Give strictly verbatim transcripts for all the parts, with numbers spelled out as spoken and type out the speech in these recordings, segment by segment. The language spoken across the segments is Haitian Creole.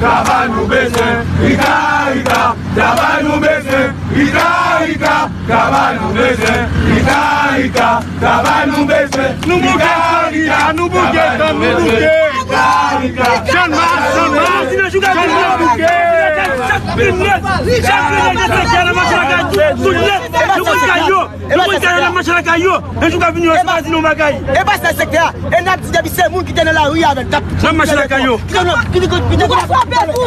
Travay nou bezwen, rika, rika, travay nou bezwen, rika, rika, travay nou bezwen, rika, rika, travay nou bezwen, nou bouke, rika, rika, nou bouke, nou bouke, rika, rika, chanmas, chanmas, chanmas bouke. Chak grenn, chak grenn nan sektè nan mache lakay tout, tout nèt, nou pran kay yo. Yo konn kay yo nan mache lakay yo. Nan jou k ap vini yo, se pa di nou bagay. E pa sèl sektè a. E n ap di depi se moun ki te nan lari a avè l, t ap Nan mache lakay yo. Ki te konn, ki te konn, ki te konn,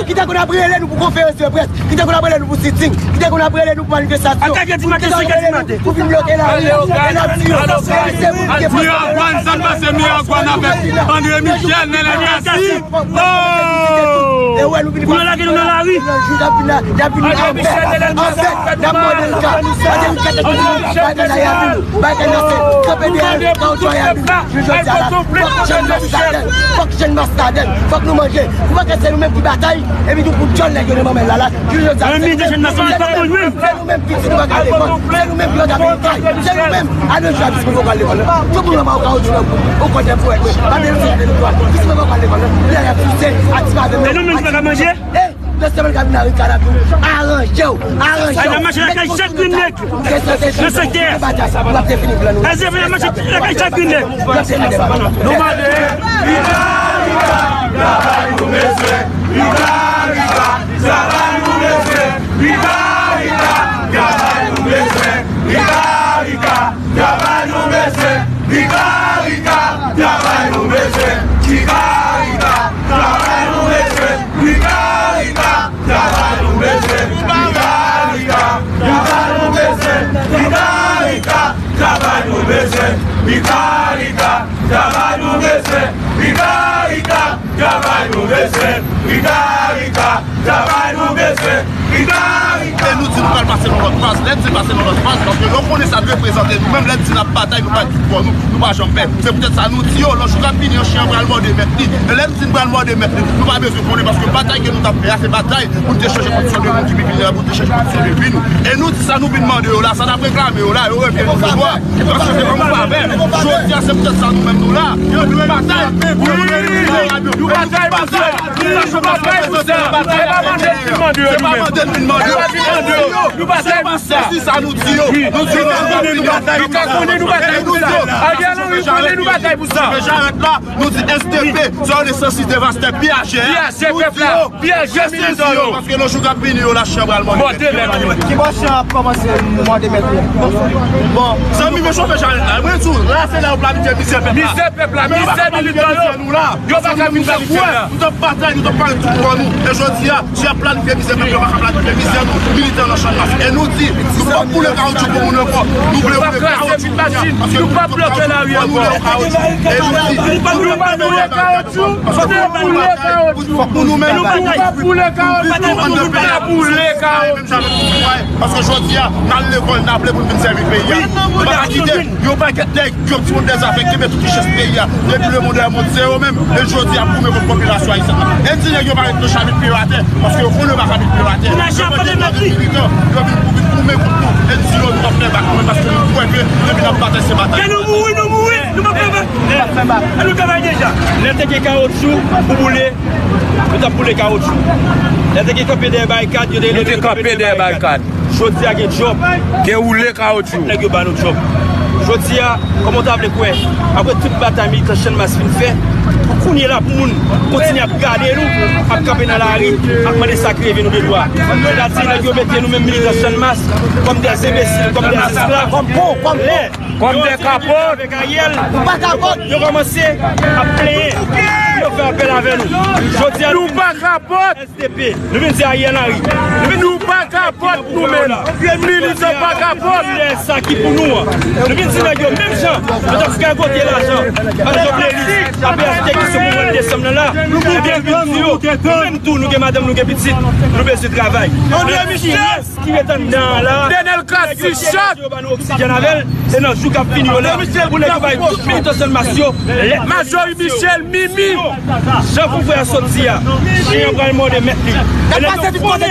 ki te konn ap rele nou pou konferans de près, ki te konn ap rele nou pou sitting, ki te konn ap rele nou pou manifestasyon, atake di maten, senk è di maten, pou vin bloke lari a. E n ap di yo, depi se moun ki te panse Miragwàn, sa n pase Miragwàn avèk André Michel, Nenel Cassy. Oh! Pou yo lage nou nan lari. Anfèt, anfèt, n ap mande l ka. Mande l ka, bay kanay a vin, bay kanay a vin. Kanpe dèyè l, ka ou twa a vin. Jou jodi a la, fòk jèn mas la dèn, fòk jèn mas la dèn, fòk nou manje. Pou pa kè se nou menm ki batay, epi tou pou djòl nèg yo nan manmèl la la. Jou jodi a la, se nou menm ki jèn mas la dèn. Se nou menm pitit nou pa ka lekòl. Se nou menm ki pa ka peye kay. Se nou menm. Ane jou a, pitit nou pa ka lekòl. Tout moun nan pa ka otjou nan kou. Ou konn pou wè. Pa de nou se de nou. Pitit nou pa ka lekòl. Lè y ap souse, a ti pa de nou. E nou menm ki pa ka manje? Nan semèn k ap vini la, Ricard ap di w, aranje w, aranje w. N ap mache lakay chak grenn nèg nan sektè a. N ap defini plan nou. N ap mache lakay chak grenn nèg. Nou mande. Ricard, Ricard, travay nou bezwen. Ricard, Ricard, travay nou bezwen. Ricard, Ricard, travay nou bezwen. Ricard, Ricard, travay nou bezwen. Ricard, Ricard, travay nou bezwen. Ricard, Ricard, travay nou bezwen. Ricard, Ricard, travay nou bezwen. Ricard, Ricard, travay nou bezwen. Ricard, Ricard, travay nou bezwen. Ricard, Ricard, travay nou bezwen. Ricard, Ricard, travay nou bezwen. Ricard, Ricard, travay nou bezwen. Ricard, Ricard. E nou di nou pral pase nan lòt faz. Lè n di pase nan lòt faz, paske lè w konnen sa n reprezante nou menm, lè n di n ap batay, nou bay tout kò nou, nou pa janm pè. Se poutèt sa nou di yo, nan jou k ap vini an, chen an pral mòde mèt li. E lè n di n pral mòde mèt li, nou pa bezwen konnen, paske batay ke nou t ap fè a, se batay pou n te chanje kondisyon de moun ki pi vilnerab, pou n te chanje kondisyon de vi nou. E nou di sa nou vin mande yo la, sa n ap reklame yo la, yo revyen nou devwa. Paske se pa yon favè. Jodi a, se poutèt sa nou menm nou la. Nou vin batay. Wi. Nou batay pou sa. Nou batay pou sa. Se pa mande n vin mande yo nou menm. Se pa mande n vin mande yo. Nou batay pou sa. Se sa nou di yo. Nou di yo nou batay pou sa. Ariel Henry konnen nou batay pou sa. Jarèt la, nou di S D P, se yon lesansis devastè, piyajè. Piyajè pèp la. Piyajè militan yo. Paske nan jou k ap vini yo la, chen pral mòde mèt yo. Ki bò chen ap kòmanse mòde mèt yo? Bon, zanmi, men chofè jarèt la. Mwen di w, la se la yo planifye mizè pèp la. Mizè pèp la, mizè militan yo. Yo pa ka vin planifye la. Nou t ap batay, nou t ap pale tout kò nou. E jodi a, si y ap planifye mizè pèp la, yo pa ka planifye mizè nou, militan nan Channmas. E nou di, nou p ap boule kawoutchou pou moun ankò. Nou vle boule kawoutchou kounye a. Paske nou p ap bloke lari ankò. E nou di, nou p ap boule kawoutchou. Fòk nou boule kawoutchou. Fòk nou nou menm. Nou pa boule kawoutchou. Nou pa boule kawoutchou. Paske jodi a, n al lekòl, n ap vle pou n vin sèvi peyi a. Nou pa ka kite yon pakèt nèg, yon ti moun dèzafè, kenbe tout richès peyi a. Depi le monde est monde, se yo menm. E jodi a, ap goumen kont popilasyon ayisyèn nan. E di nèg yo pa ret nan chabit pye atè, paske yo konnen yo pa ka met pye atè. Yo vin, yo vin pou vin goumen kont nou. E di yo, nou p ap fè bak nou menm, paske nou kwè ke depi n ap batay, se batay. Ke nou mouri, nou mouri. Nou p ap fè bak. Nou p ap fè bak. E nou travay deja. Lè te gen kawotchou pou boule, nou t ap boule kawotchou. Lè te gen kanpe dèyè barikad, yo te rele yo kanpe dèyè barikad. Jodi a gen djòb. Gen woule kawotchou. Nèg yo ba nou djòb. Jodi a, kòman w ta vle kwè, apre tout batay militan Channmas fin fè, pou kounye la, pou moun kontinye ap gade nou, ap kanpe nan lari, ap mande sa k rive nou de dwa. Sètadi, nèg yo mete nou menm militan Channmas kòm dè enbesil, kòm dè esklav. Kòm pou, kòm pou. Kòm de kapòt. Avèk Ariel, nou pa kapòt. Yo kòmanse ap plenyen. Yo fè apèl avè nou. Jodi a, nou pa kapòt. S D P. Nou vin di Ariel Henry. Nou pa kapòt nou menm. Militan pa kapòt. Lè sa ki pou nou an. Nou vin di nèg yo menm jan. Nou t ap gagote lajan. Pandan Jovenelis, apre achte ki sou pou mwa desanm nan la. Nou vin di yo. Nou menm tou, nou gen madanm, nou gen pitit. Nou bezwen travay. André Michel. Ki ret anndan an la. Denel Cassy Shot. Yo ba nou oksijèn avè l. E nan jou k ap vini yo la, pou nèg yo bay tout militan Channmas yo lèt. Majorie Michel, Mimi. Jan konvway a soti a, chen an pral mòde mèt li. E nèg yo konnen,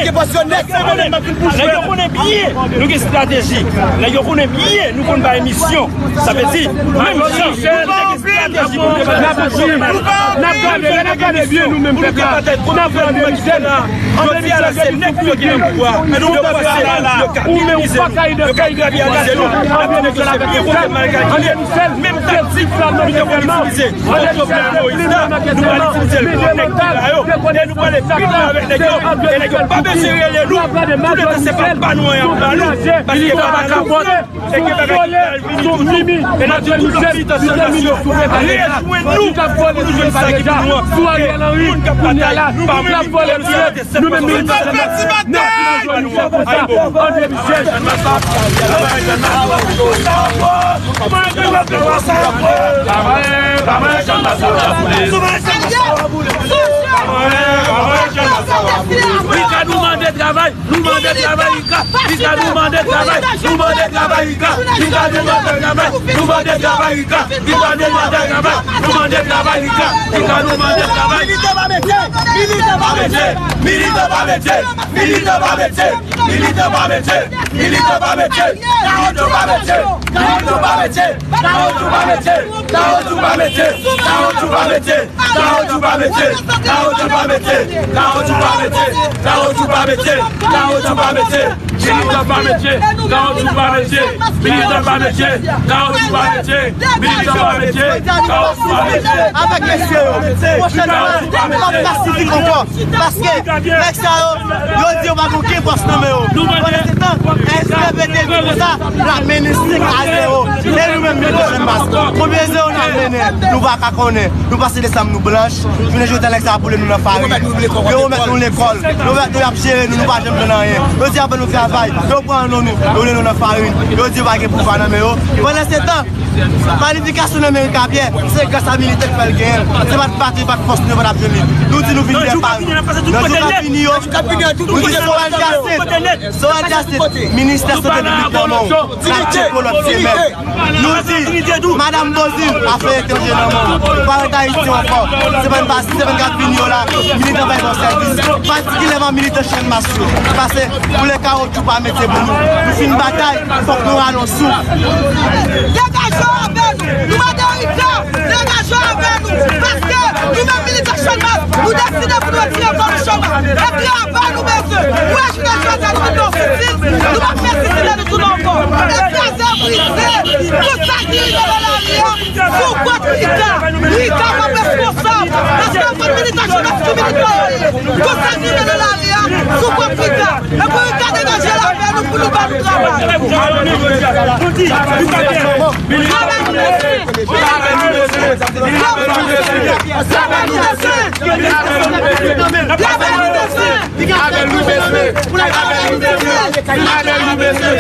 nèg yo konnen byen nou gen estrateji. Nèg yo konnen byen nou konn bay misyon. Sa vle di, menm jan nou te gen estrateji pou nou te batay kont Jovenel, nou te gen misyon pou nou te batay kont gouvènman ki te la. Jodi a la, se nèg yo ki nan pouvwa. Yo panse yo ka minimize nou, yo ka grabyalize nou, n ap negosye pi wo ke mal kalkile. Menm taktik nou te konn itilize kont Jovenel Moïse la, nou pral itilize l kont nèg ki la yo. E nou prale pi lwen avèk nèg yo. E nèg yo pa bezwen rele nou. Touletan se pa ba nou an y ap ba nou. Paske pa ba nou an. E gen bagay ki pral vini toujou. E n ap di tout lòt militan Chanmas yo, rejwenn nou pou nou jwenn sa ki pou nou an. E moun k ap batay pa moun, nou menm militan Chanmas, n ap jwenn nou fè konsa. André Michel. Rika, nou mande travay. Nou mande travay, Rika. Rika, nou mande travay. Nou mande travay, Rika. Rika, nou mande travay. Nou mande travay, Rika. Rika, nou mande travay. Nou mande travay, Rika. Rika, nou mande travay. Militan pa mete. Militan pa mete. Militan pa mete. Militan pa mete. Militan pa mete. Militan pa mete. Kawotchou pa mete. Kawotchou pa mete. Kawotchou pa mete. Kawotchou pa mete. Kawotchou pa mete. Kawotchou pa mete. Kawotchou pa mete. Kawotchou pa mete. Kawotchou pa mete. Kawotchou pa mete. Militan pa mete. Kawotchou pa mete. Militan pa mete. Kawotchou pa mete. Militan pa mete. Kawotchou pa mete. Avèk mesye yo, pwochènman, n ap pasifik ankò. Paske nèg sa yo, yo di yo pa gen okenn fòs nan men yo. Pandansetan, S P P te di konsa, l ap mennen senk a zewo. E nou menm, militan Chanmas, konbyen zewo n ap mennen? Nou pa ka konnen. Nou pase desanm nou blanch. Jounen jodi a, nèg sa ap boule nou nan farin. Yo remèt nou lekòl. Yo remèt nou, y ap jere nou, nou pa janm jwenn anyen. Yo di apre nou travay. Yo pran non nou, yo boule nou nan farin. Yo di yo pa gen pouvwa nan men yo. Pandansetan, planifikasyon nan meri Kapyè, se gras a militè k fè l genyen l. Se pa t batri, pa t fòs nou, yo pa t ap jwenn li. Nou di nou vin dèyè pa nou. Nan jou k ap vini yo, nou di Sorel Jacinthe, Sorel Jacinthe, ministè sante piblik nan men w, n ap tcheke w lòt semèn. Nou di, madanm Bozil, afè etranje nan men w, pa ret Ayiti ankò. Semèn pase, semèn k ap vini yo la, militan bay bon sèvis, patikilèman militan Chanmas yo. Pase pou lè kawotchou pa mete pou nou. Nou fin batay, fòk nou rale yon souf. Degaje w avè nou. Nou mande Rika, degaje w avè nou. Paske nou menm militan Chanmas, nou deside pou nou retire kò nou Chanmas. E travay nou bezwen. Ou wè jounen jodi a nou vin nan sisid, nou p ap fè sisid la nou tounen ankò. E kraze brize, tout sa ki rive nan lari a, sou kont Rika. Rika p ap responsab. Paske anpil militan Chanmas ki militan yo ye. Tout sa ki rive nan lari a, sou kont Rika. E pou Rika degaje l avè nou pou nou ba nou travay. Travay nou bezwen. Travay nou bezwen. Travay nou bezwen. Travay nou bezwen.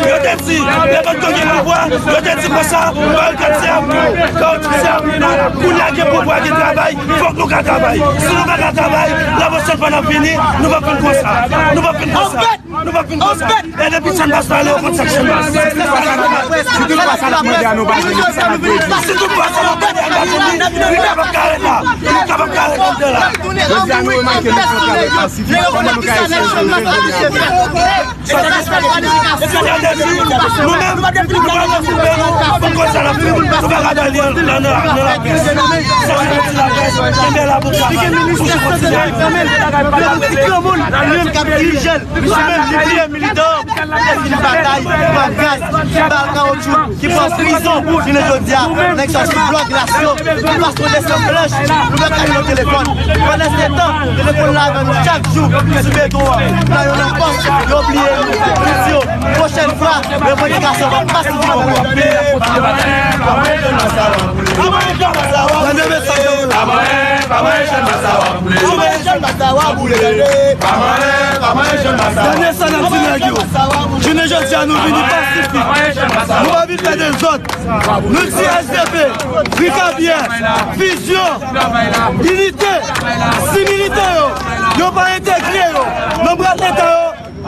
Yo te di, nenpòt ki gen pouvwa, yo te di konsa, barikad se ap nou, kawotchou se ap nou. Kounye a gen pouvwa, gen travay, fòk nou ka travay. Si nou pa ka travay, lapwochèn fwa n ap vini, nou p ap vin konsa. Nou p ap vin konsa. Nou p ap vin konsa. E depi Chanmas pale, yo konn sa k Chanmas. Si tout fwa sa n ap mande a nou pa jwenn li, sa n ap vle di. Si tout fwa sa n ap mande a nou pa jwenn li, Rika p ap ka ret la. Rika p ap ka ret anndan la. Jodi a nou remake nou fè yon travay pasifik. Kòman nou ka eseye jwenn vèv de nou? Nou menm, nou pral konfime nou pou konsa n ap fè. Nou pa ka bay li nan, nan, nan laprès. Sa se yon ti laprès. Kenbe la pou travay. Pou nou kontinye. Yo di granmoun, li menm k ap dirije l. Misye menm, li bliye militan. Li batay, li pran gaz, li bal kawotchou, ki pran prizon. Jounen jodi a, nèg sa sou blòk glas yo, li pase yon desanm blanch, nou mèt al nan telefòn. Pandansetan, telefòn la avè nou chak jou, sou beton an. Nan yo nan pòs, yo bliye nou. Nou di yo, pwochèn fwa, revandikasyon va pasifik ankò. Tande mesaj yo. Dènye sa n ap di nèg yo. Jounen jodi a, nou vini pasifik. Nou pa vin fè dezòd. Nou di S D P, Rika Pyè, vizyon, inite. Si militan yo, yo pa entegre yo nan bra tèt yo,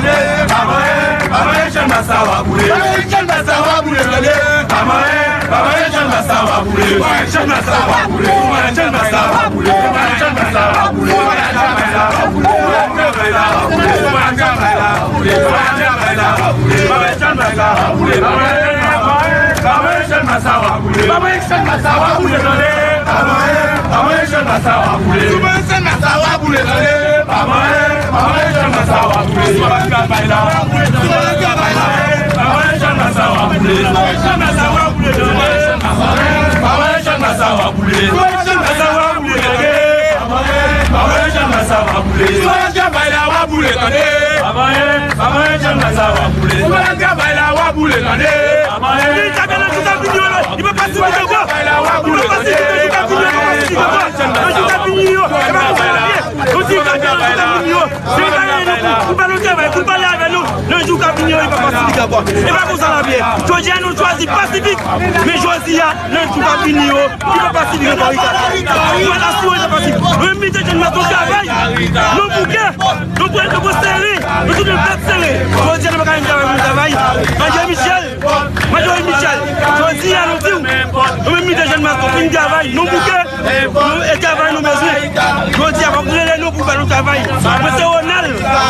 tande. Pa manyen, pa manyen, Channmas sa w ap boule. Pa manyen, Channmas sa w ap boule, tande. Pa manyen, pa manyen, Channmas sa w ap boule. Pa manyen, Channmas sa w ap boule. Pa manyen, Channmas sa w ap boule. Pa manyen, Channmas sa w ap boule. Pa manyen, Channmas sa w ap boule, tande. Pa manyen, Channmas sa w ap boule, tande. Pa manyen, pa manyen, Channmas sa w ap boule, tande. Pa manyen, pa manyen, Channmas sa w ap boule. Si w pa travay la, si w pa travay la, pa manyen, Channmas sa w ap boule. Pa manyen, Channmas sa w ap boule, tande. Pa manyen, pa manyen, Channmas sa w ap boule. Pa manyen, Channmas sa w ap boule, tande. Pa manyen, pa manyen, Channmas sa w ap boule. Si w pa travay la, w ap boule, tande. Pa manyen, pa manyen, Channmas sa w ap boule. Si w pa travay la, w ap boule, tande. Pa manyen. Li ta gen nan tout avenir yo, li pa pasifik ankò. Li pa pasifik nan jou k ap vini yo, li pa pasifik ankò. Nan jou k ap vini yo, e pa konsa l ap ye. Nou di k ap gen nan tout avenir yo. Se pa gen nou pou, pou pa nou travay, pou pale avè nou. Nan jou k ap vini yo, li pa pasifik ankò. E pa konsa l ap ye. Jodi a, nou chwazi pasifik. Men jodi a, nan jou k ap vini yo, li pa pasifik ankò, Rika. Nou pa ta sou li pa pasifik. Nou menm milite Channmas nou travay. Nou bouke. Nou pran, nou pran sere. Nou tout nou tèt sere. Jodi a, nou pa ka menm travay pou nou travay. André Michel. Majorik Michel, jodi a nou di w, nou menm milite Channmas nou fin travay, nou bouke, nou, e travay nou bezwen. Jodi a fòk nou rele nou pou ba nou travay. Mwen se Ronald,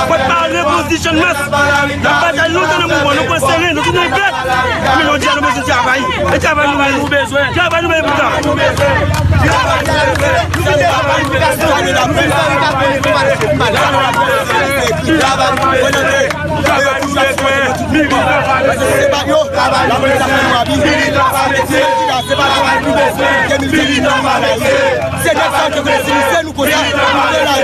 mwen pa repozi Channmas. N ap batay lontan nan mouvman, nou pran sere, nou tounen vèt. Men jodi a nou bezwen travay. E travay nou bezwen. Travay nou bezwen pou ta. Travay nou bezwen. Paske se pa yo, la polis ap fè nou abi. Se pa yo ki pou se nèg sa yo ki konnen si nou se nou konsa, nou te la.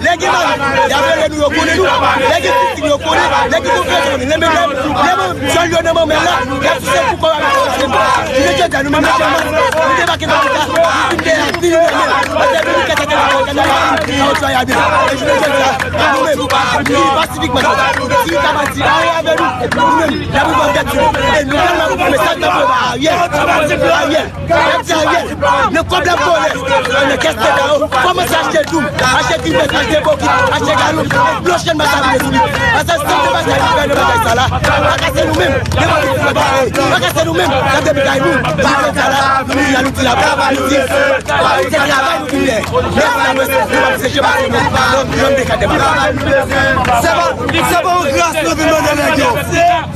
Lè gen mal, y ap rele nou, yo konnen nou. Lè gen fizik, yo konnen. Lè gen konfyans, yo konnen. Lè men, lè men, jòl yo nan manmèl la, y ap sise pou kò a. Jounen jodi a, nou menm, nou te debake nan leta, nou vin de a, vin nan men. Lè vin kèt, kèt, kèt, kèt, kèt, kèt, kèt, kèt, kèt, kèt, nou menm, nou vin pasifikman, si li ta pati, anyen avè nou, nou menm, n ap rive an tèt sou li. E nou menm, n ap voye mesaj, n ap voye ba Ariel. Ariel, n ap di Ariel, men kòb l ap vòlè, men kès leta yo, kòmanse achte doum, achte grivèt, achte bokit, achte galon, blo Channmas sa vin sou li. Paske si se batay, nou fè nan batay sa la, pa ka se nou menm, depi ki se batay, pa ka se nou menm, n ap depi kay nou. Se pa, se pa yon gras nou vin mande nèg yo.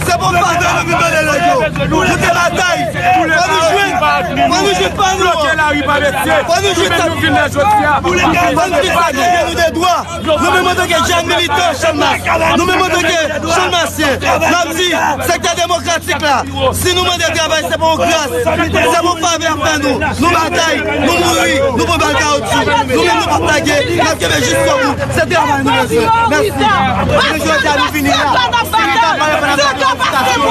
Se pa yon favè nou vin mande nèg yo. Nou te batay. Fò nou jwenn. Fò nou jwenn pa nou. Fò nou jwenn. Fò nou jwenn sa ki gen nou de dwa. Nou menm antanke jèn militan Channmas, nou menm antanke Channmasyen, n ap di sektè demokratik la, si nou mande travay, se pa yon gras, se pa yon favè y ap fè nou. Nou batay, nou mouri, nou pran bal kawotchou. Nou menm nou p ap lage, n ap kenbe jiskobou. Se travay nou bezwen. Mèsi. Men jodi a nou vini la. Senk jou, senk jou pa senk jou.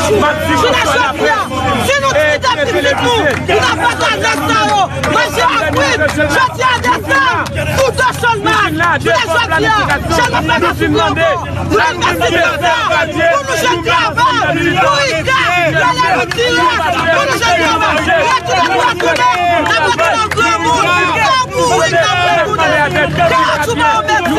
Jounen jodi a, si nou ti pitit nou, nou ta pran kanèt sa yo, manje ak wit, jodi a desanm, nou de Channmas, jounen jodi a, Channmas pa ka soufri ankò. Nou vin mèsi Bondye pou nou jwenn travay, pou Rika, rele nou dirèk, pou nou jwenn travay. Retounen pou retounen, n ap retounen an granmoun, n ap mouri, n ap retounen. Kawotchou pa yon medsen,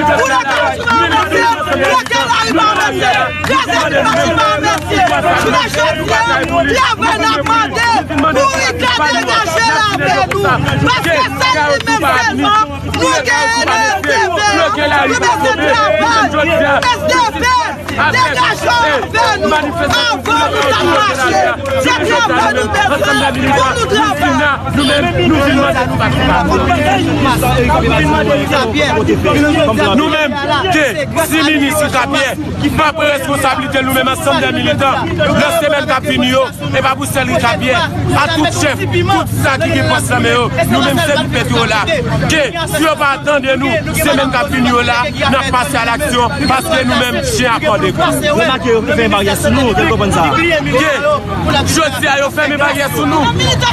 boule kawotchou pa yon medsen, bloke lari pa yon medsen. Kraze ti machin pa yon medsen. Jounen jodi a, travay n ap mande pou Rika degaje l avè nou. Paske se li menm sèlman nou genyen nan S D P a. Nou bezwen travay. S D P, degaje w avè nou. Avan nou t ap mache. Se travay nou bezwen pou nou travay. Nou menm, nou vin mande pou pati pa nou. Nou menm, ke si minis Rika Pyè pa pran responsablite l, nou menm ansanm de militan, nan semèn k ap vini yo, e pa pou sèl Rika Pyè, a tout chèf, tout sa ki gen pòs nan men yo, nou menm se pèt yo la. Ke si yo pa tande nou, semèn k ap vini yo la, n ap pase a laksyon, paske nou menm, chen a kòde kou. Remake yo fè baryè sou nou, ou te konprann sa? Ke jodi a, yo fèmen baryè sou nou.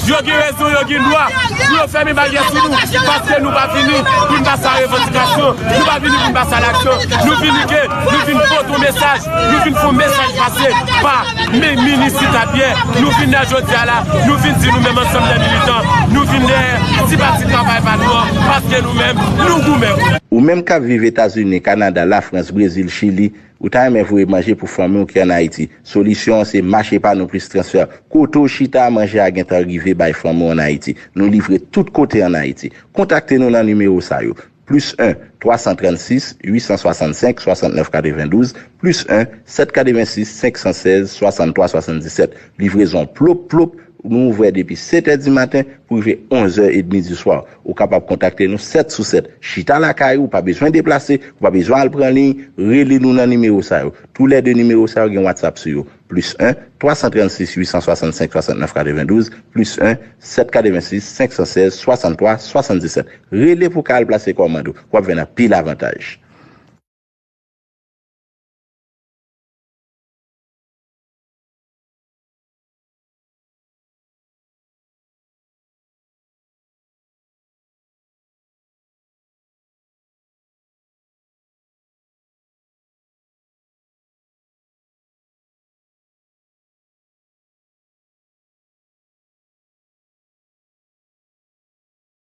Yo gen rezon, yo gen dwa pou yo fèmen baryè sou nou. Paske nou pa vini pou n pase a revandikasyon. Nou pa vini pou n pase a laksyon. Nou vini ke, nou vin pote yon mesaj. Nou vin fè yon mesaj pase pa men minis Rika Pyè. Nou vin la jodi a la. Nou vin di nou menm ansanm de militan. Nou vin dèyè ti pati travay pa nou an. Paske nou menm, nou goumen. Ou menm k ap viv Etazini, Kanada, Lafrans, Brezil, Chili, ou ta renmen voye manje pou fanmi w ki ann Ayiti. Solisyon an se mache pa nou plis transfè. Kote w chita a, manje a gentan rive bay fanmi w ann Ayiti. Nou livre tout kote ann Ayiti. Kontakte nou nan nimewo sa yo, plis en, twa san trannsis, uit san swasannsenk, swasantnèf katrevendouz, plis en, sèt katrevensis, senk san sèz, swasanntwa swasanndisèt. Livrezon plop, plop, nou ouvè depi sèt è di maten pou rive onz è edmi di swa. Ou kapab kontakte nou sèt sou sèt. Chita lakay ou, pa bezwen deplase, ou pa bezwen al pran liy, rele nou nan nimewo sa yo. Toulède nimewo sa yo gen WhatsApp sou yo. Plis en, twa san trannsis, uit san swasannsenk, swasantnèf katrevendouz, plis en, sèt katrevensis, senk san sèz, swasanntwa swasanndisèt. Rele pou w ka al plase kòmand ou. W ap jwenn anpil avantaj.